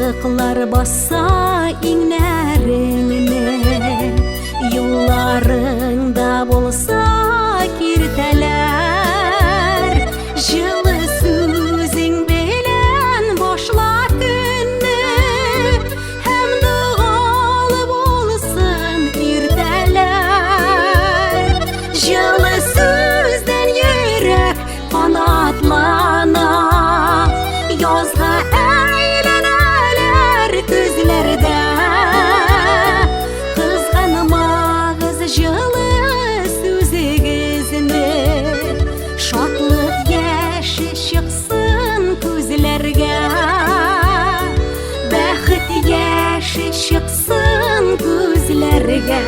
Шатлыклар баса иңнәреңне, юлларыңда булса киртәләр. Җылы сүзең белән башла көнне, һәм догалы булсын иртәләр. Җылы сүздән йөрәк канатлана, язга әйләнәләр көзләрдә. Кызганмагыз җылы сүзегезне, шатлык яше чыксын күзләргә. Бәхет яше чыксын күзләргә.